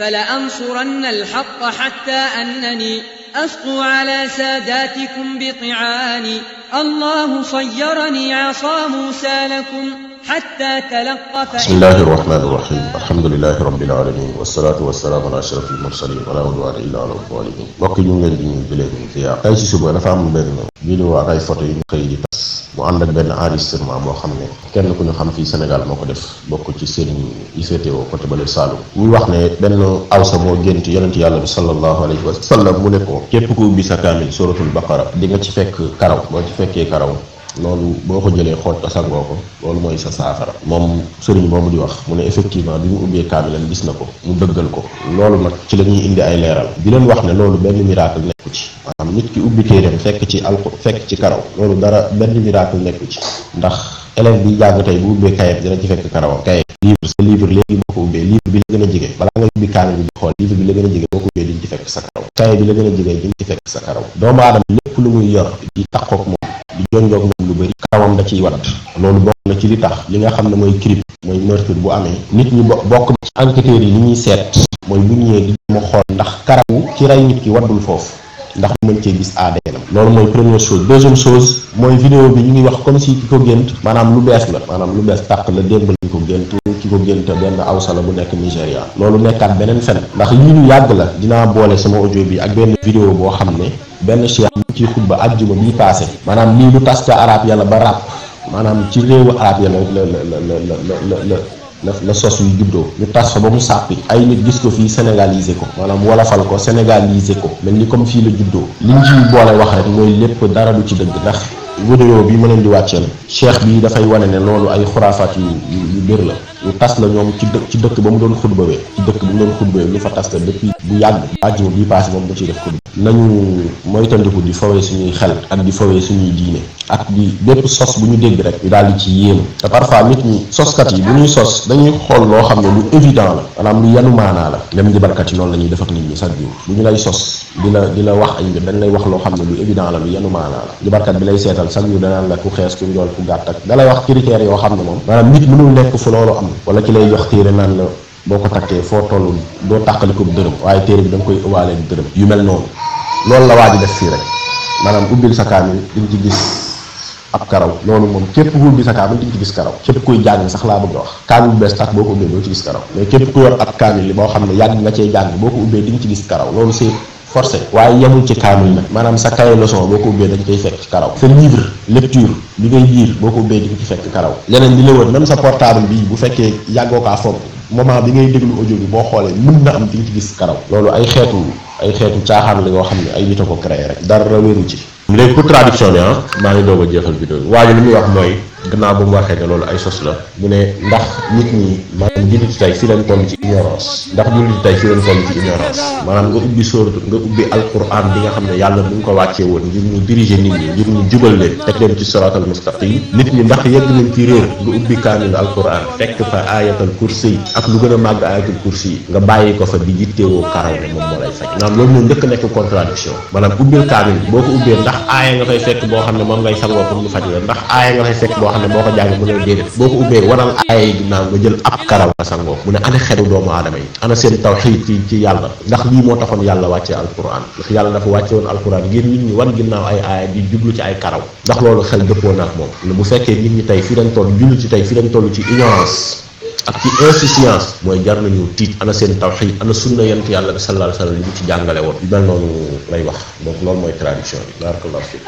فلأنصرن الحق حتى أنني أسطو على ساداتكم بطعاني. الله صيرني عصا موسى لكم حتى تلقف. بسم الله الرحمن الرحيم. الحمد لله رب العالمين والصلاة والسلام على أشرف المرسلين ولا عدوان إلا على الظالمين. mbokk yi ñu ngi leen di nuyu di leen ziar. tey ci suba dafa am benn vidéo ak ay photo yu ñu xëy di tas mu ànd ak benn enregistrement boo xam ne kenn ku ñu xam fii Sénégal moo ko def bokk ci sëriñ yi féetewoo côté bale Saloum. ñuy wax ne benn awsa moo gént yonent yàlla bi sallallahu alayhi wa sallam mu ne ko képp ku ubbi sa kaamil suratul baqara di nga ci fekk karaw. boo ci fekkee karaw loolu boo ko jëlee xooj ko sangoo ko loolu mooy sa saafara. moom sëriñ boobu di wax mu ne effectivement bi mu ubbee kaamilam gis na ko mu dëggal ko. loolu nag ci la ñuy indi ay leeral di leen wax ne loolu benn miracle nekku ci. maanaam nit ki ubbi téereem fekk ci karaw loolu dara benn miracle nekku ci. ndax élève bi jàng tey bu ubbee kayet dina ci fekk karawam. kayet livre léegi boo ko ubbee livre bi la gën a jege balaa nga ubbi kaamil bi di xool livre bi la gën a jege boo ko ubbee di nga ci fekk sa karaw. kayet bi la gën a jege di nga ci fekk sa karaw. doomu aadama lépp lu muy yor di takkook moom di jonjoog moom lu bëri karawam da ciy wadd. loolu bokk na ci li tax li nga xam ne mooy crime mooy meurtre bu amee nit ñi bokk na ci enquêteurs yi li ñuy seet mooy bu ñëwee di ma xool ndax karawu ci rey nit ki waddul foofu ndax mën cee gis ADN. loolu mooy première chose. deuxième chose mooy vidéo bi ñu ngi wax comme si ki ko gént maanaam lu bees la maanaam lu bees tàq la démb lañ ko gént ki ko gént benn awsa la bu nekk Nigéria. loolu nekkaat beneen fen ndax lii lu yàgg la dinaa boole sama audio bi ak benn vidéo boo xam ne benn cheikh bi ci xutba àjjuma bii passé maanaam lii lu tas ca arab yàlla ba ràpp maanaam ci réewu arab yàlla la sos yu juddoo ñu tas fa ba mu sàppi ay nit gis ko fii sénégaliser ko maanaam wolofal ko sénégaliser ko mel ni comme fii la juddoo. liñ ci boole wax rek mooy lépp dara du ci dëgg ndax vidéo bi ma leen di wàcceel cheikh bi dafay wane ne loolu ay xuraafaat yu dër la ñu tas la ñoom ci dëkk ba mu doon xutbawee ñu fa tas la depuis bu yàgg àjjuma bii passé moom da ciy def xutba. nañu moytandiku di fawee suñuy xel ak di fawee suñuy diine ak di bépp sos bu ñu dégg rek ñu daal di ci yéemu. te parfois nit ñi soskat yi bu ñuy sos dañuy xool loo xam ne lu évident la maanaam lu yanu maanaa la. même jibarkat yi noonu la ñuy def ak nit ñi chaque jour bu ñu lay sos di la wax ay mbir dañ lay wax loo xam ne lu évident la lu yanu maanaa la. jibarkat bi lay seetal chaque jour danaan la ku xees ku njool ku gàtt ak da lay wax critères yoo xam ne moom maanaam nit mënul nekk fu loolu am. wala ki lay jox téere naan la boo ko takkee foo toll doo tàqali ko dërëm waaye téere bi da nga koy ëwaale dërëm yu mel noonu. loolu la waa ji def fii rek maanaam ubbil sa kaamil di nga ci gis ab karaw. loolu moom képp ku ubbi sa kaamil di nga ci gis karaw. képp kuy jàng sax laa bëgg a wax kaamil bu bees tax boo ko ubbee doo ci gis karaw mais képp ku yor ab kaamil li boo xam ne yàgg nga cee jàng boo ko ubbee di nga ci gis karaw. loolu c'est forcé. waaye yemul ci kaamil nag maanaam sa cahier leçon boo ko ubbee dañ koy fekk ci karaw. sa livre lecture bi ngay lire boo ko ubbee di nga ci fekk karaw. leneen li la wër même sa portable bii bu fekkee yàggoo kaa foog moment bi ngay déglu audio bi boo xoolee mën na am di nga ci gis karaw. loolu ay xeetu caaxaan la yoo xam ne ay nit a ko créé rek dara wéru ci. léegi pour traduction bi maa ngi doog a jeexal vidéo bi. waa ji li muy wax mooy gannaaw ba mu waxee ne loolu ay sos la mu ne ndax nit ñi maanaam jullit tey fii lañ toll ci ignorance maanaam nga ubbi sóoratu nga ubbi alquran bi nga xam ne yàlla bu ñu ko wàccee woon ngir ñu diriger nit ñi ngir ñu jubal leen teg leen ci siratal mustaqim. nit ñi ndax yegg nañ ci réer nga ubbi kaamil alquran fekk fa ayatal kursi ak lu gën a màgg ayatal kursi nga bàyyi ko fa di yittewoo karaw ne moom moo lay faj. maanaam loolu moo njëkk nekk contradiction maanaam ubbil kaamil boo ko ubbee ndax aaya nga fay fekk boo xam ne moom ngay sangoo pour mu faj la ndax aaya nga fay fekk boo xam ne boo ko jàng mu ne déedéet boo ko ubbee waral aaya yi ginnaaw nga jël ab karaw nga sangoo. mu ne ana xelu doomu aadama yi ana seen tawxiid ci yàlla ndax lii moo taxoon yàlla wàccee alquran ndax yàlla dafa wàcce woon alquran ngir nit ñi wan ginnaaw ay aaya di jublu ci ay karaw ndax loolu xel dëppoo na ak moom. bu fekkee nit ñi tey fi dañ toll jullu ci tey fi dañ toll ci ignorance ak ci insouciance mooy jar nañu tiit. ana seen tawxiid ana sunna yonent yàlla bi sallallahu alayhi wa sallam li mu ci jàngale woon yu mel noonu lay wax. donc loolu mooy traduction bi. barakallahu fiik.